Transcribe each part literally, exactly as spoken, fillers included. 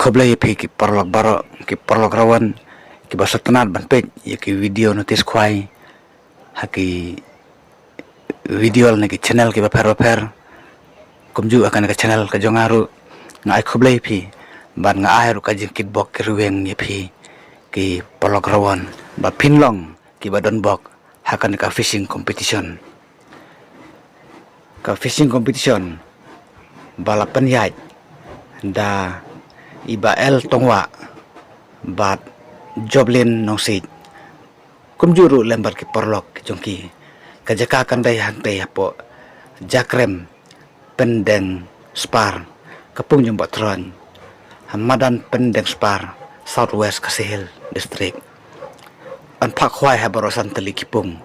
Khublei ïa phi ki paralok baroh, ki paralok rawan, kiba sngewtynnat ban peit ïa ki video notice khwai ha ki video lane ki channel kiba pher ba pher. Kumjuh ha kane ka channel ka jong nga ruh, nga ai khublei ïa phi bad nga ai ruh ka jingkitbok ki rwiang ïa phi ki paralok rawan ba phin long kiba don bok ha kane ka fishing competition. Ka fishing competition ba la pynïaid da i Bah L Tongwah bad Joblin Nongsiej. Kumjuh ruh lem bad ki paralok jong ki. Ka jaka kan dei hangtei hapoh Jakrem Pyndenspar, ka pung jong Bah Throiñ, ha madan Pyndenspar, South West Khasi Hills District. Yn phah khwai ha baroh san tylli ki pung.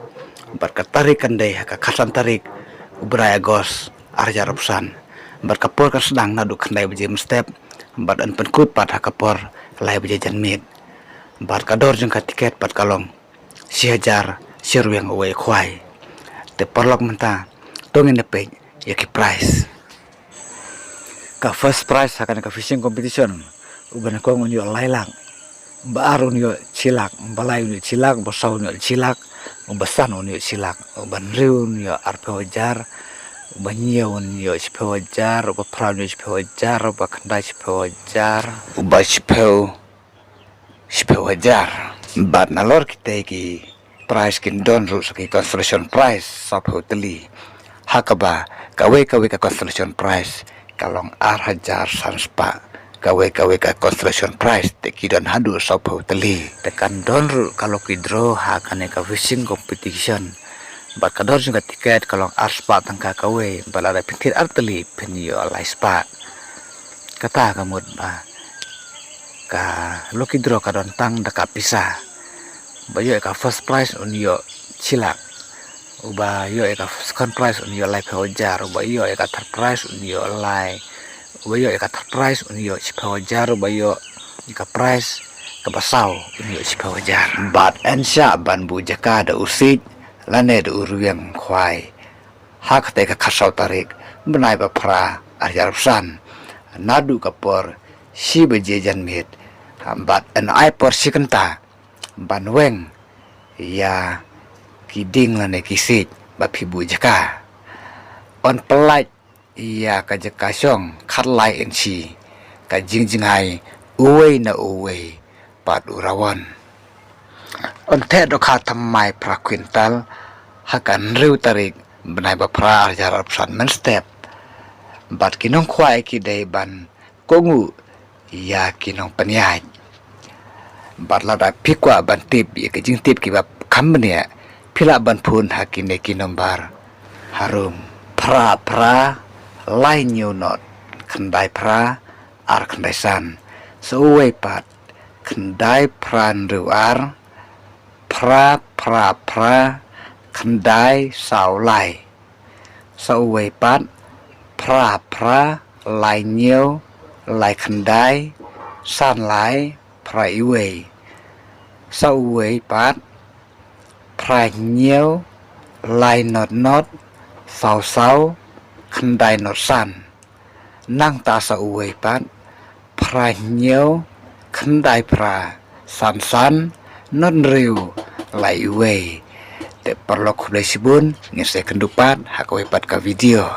Bad ka tarik kan dei ha ka khatsan tarik u bnai August ar hajar arphew san. Bad ka por kan sdang naduh khyndai baje mynstep bad yn pynkut pat ha ka por lai baje janmiet. Bad ka dor jong ka tiket pat ka long shi hajar shi rwiang uwei khwai. Te paralok mynta to ngin ïa peit ïa ki prize. Ka first prize ha kane ka fishing competition, u ba nyngkong un ïoh lai lak, u ba ar un ïoh shi lak, u ba lai un ïoh shi lak, u ba saw un ïoh shi lak, u ba san un ïoh shi lak, u ba hynriew un ïoh arphew hajar, u ba hynñiew un ïoh shiphew hajar, u ba phra un ïoh shiphew hajar, u ba khyndai shiphew hajar, u ba shiphew shiphew hajar. Bad nalor kitei ki prize kin don ruh sa ki consolation prize sawphew tylli. Ha kaba kawei kawei ka consolation prize ka long ar hajar san spah. Kawei kawei ka consolation prize te ki don haduh sawphew tylli. Te kan don ruh ka lucky draw ha kane ka fishing competition. Bad ka dor jong ka tiket ka long ar spah tyngka kawei, bad lada phin thied ar tylli phin ïoh lai spah. Kata ka mut ba ka lucky draw ka don tang da ka pisa. Ba ïoh ïa ka first prize un ïoh shi lak. U ba ïoh ïa ka second prize un ïoh laiphew hajar. U ba ïoh ïa ka third prize un ïoh lai. U ba ïoh ïa ka third prize un ïoh shiphew hajar. U ba ïoh ïa ka prize kaba saw un ïoh shiphew hajar. Bad yn shah ban buh jaka da u siej lane da u rwiang khwai ha katei ka khatsaw tarik bnai ba phra ar hajar arphew san, naduh ka por shi baje janmiet. Bad yn ai por shi kynta ban weng ïa ki dieng lane ki siej ba phi buh jaka. Yn pyllait ïa ka jaka shong khatlai inshi, ka jingjngai uwei na uwei pat u rawan. Yn theh dohkha thymmai phra kwintal ha ka hynriew tarik bnai ba phra ar hajar arphew san mynstep. Bad ki nongkhwai ki dei ban kohnguh ïa ki nongpynïaid. Bad lada phi kwah ban tip ïa ki jingtip kiba kham bniah, phi lah ban phone ha kine ki nombar harum: phra phra lai hynñiew nod khyndai phra ar khyndai san. Sa uwei pat: khyndai phra hynriew ar phra phra phra khyndai saw lai. Sa uwei pat: phra phra lai hynñiew lai khyndai san lai phra uwei. Sa uwei pat: phra hynñiew lai nod nod saw saw khyndai nod san. Nangta sa uwei pat: phra hynñiew khyndai phra san san nod hynriew lai uwei. Te paralok, khublei shibun, ngin sa ïakynduh pat ha kawei pat ka video.